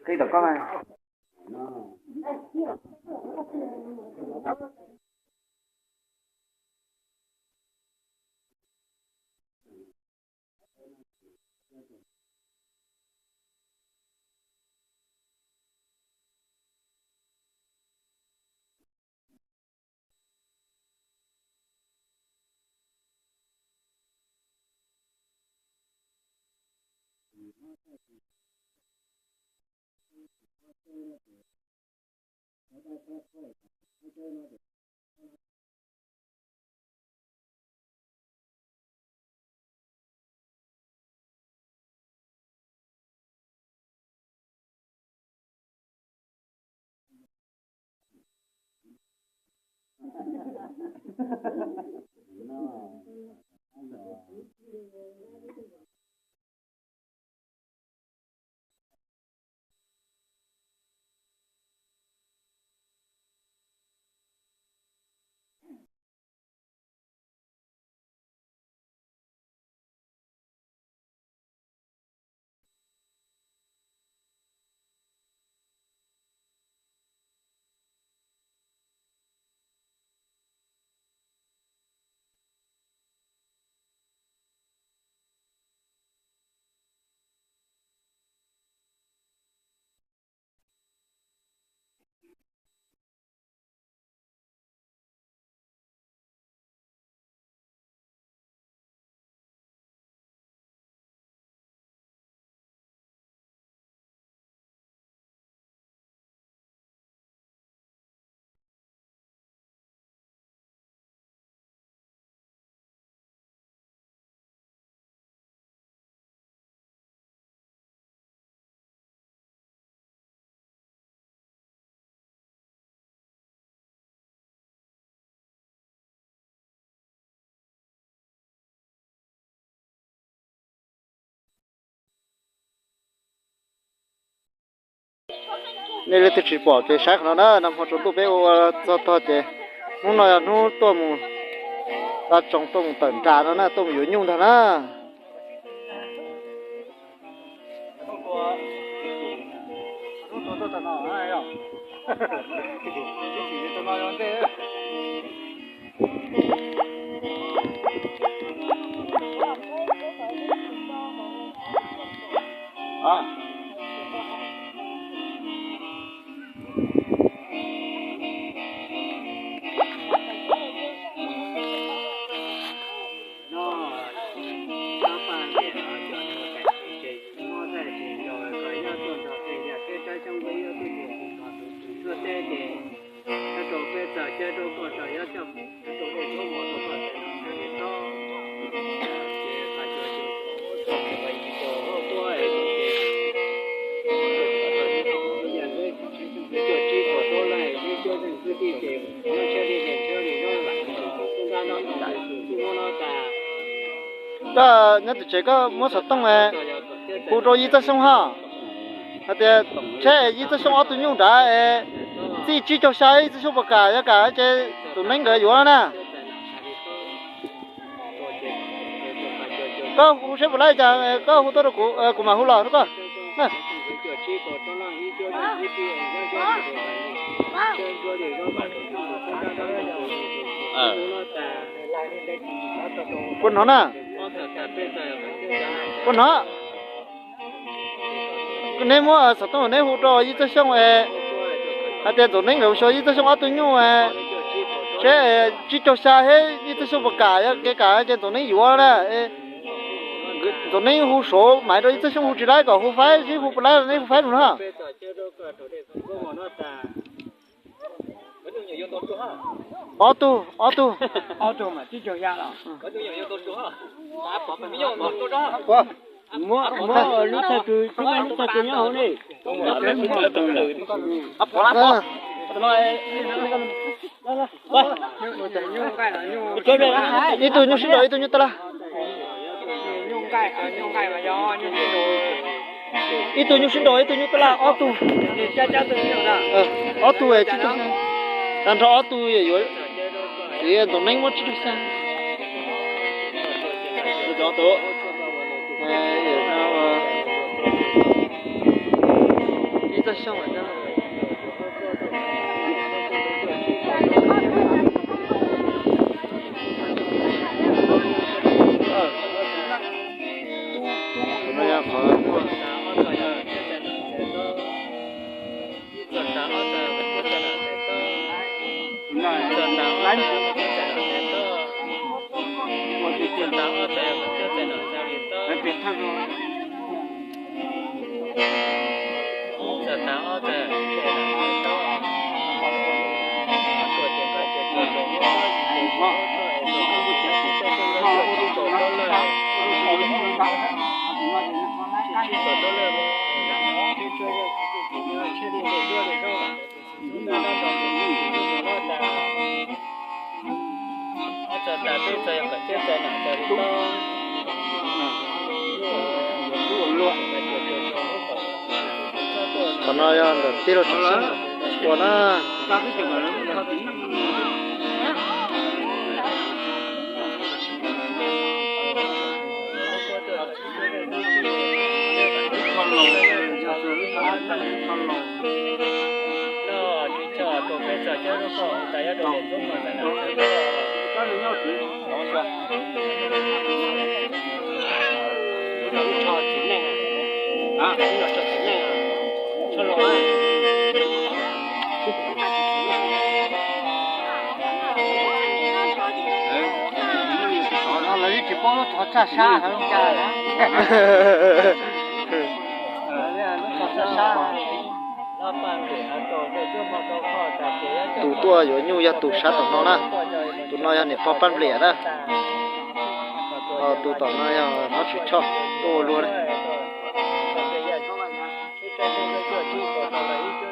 Qhib tom koj. Nej leej twg tsis pom ces saib qhov no na, nag hmo tsaus ntuj peb ua txog tog ces hnub no yog hnub tuaj mus, ta tsoos tuaj mus tawm nras no na, tuaj mus yuav nyuj ntag na. Koj nyob tim tsev koj muab xov tooj hu rau Yij Txawj Xyooj hos, hais tias tsheb Yij Txawj Xyooj ob tug nyuj nrad es txij tsib caug xya, Yij Txawj Xyooj puas kam, yog kam ces tus neeb nkawd yuav na. Koj hu seb puas laib cas koj hu tuaj rau kuv, kuv mam hu los rau koj. Puas hnov na? Puas hnov? Neb muab xov tooj neb hu rau Yij Txawj Xyooj es hais tias Ntxoov Neeb nkawd xyuas Yij Txawj Xyooj ob tug nyuj es seb tsib caug xya thiab Yij Txawj Xyooj puas kam, yog kev kam ces Ntxoov Neeb yuav na. Ntxoov Neeb hu saud mas rau Yij Txawj Xyooj hu tsis laib kom hu faib, seb hu puas laib neb hu faib mus na. Ob tug, ob tug. Muab lub thaj kws, lub thaj kws nyob hauv ne. Ib tug nyuj sib nraus ib tug nyuj tab laj. Ib tug nyuj sib nraus ib tug nyuj tab laj ob tug. Ob tug tsib caug, tag nrho ob tug yuav, Ntxoov Neeb muab tsib caug xya. Xyoo Qhov no yog ntawm tij laug Tshaj Xeeb ua na. Lawv tsis paub lub tsov tshaj sab hov zoo cas na. Lub tsov tshaj sab. Tus tuaj yuav nyuj yog tus sab tom no na. Tus no yog niam pog Paj Npliam na. Ho tus tom no yog Hmoob Tswv Tshoj tuaj ua luag na.